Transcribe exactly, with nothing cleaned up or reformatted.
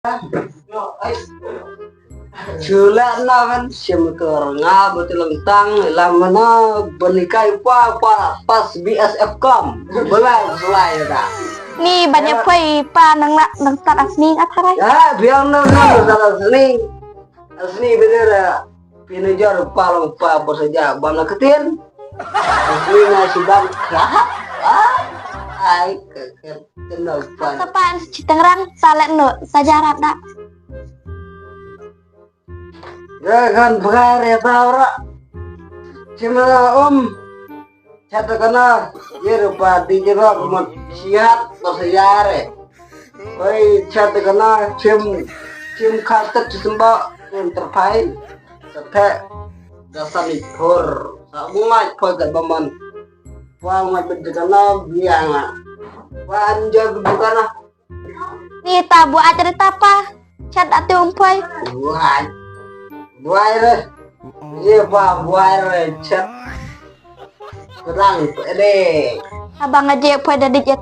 Chula na kan sim kor nga betul lentang lam mana benikai pa pa pas B S F com. Belai belai dah. Ni banyak poi pa nang nak nang tak asning atarai. Ya, biar nang nang tak asning. Asning bener. Pinajar pa long pa berseja bana ketin. Asning na sidang. Ah, ai ke ke kenal pa. Sapan citeng rang salet no sajarat dak. Ya kan begar ya tau rak. Cuma um. Chat kana ye rupa di jero kumut siat to sejare. Oi chat kana chim chim khatet chisemba enterprise. Sate dasan ipur. Sa bunga ipur kat baman. Wa ngat bejekana bianga. Wa anjor bejekana. Ni ta buat cerita apa? Chat ati umpoi. Buai. Buai re. Ye ba buai re chat. Terang pede. Abang aja poi dari jet.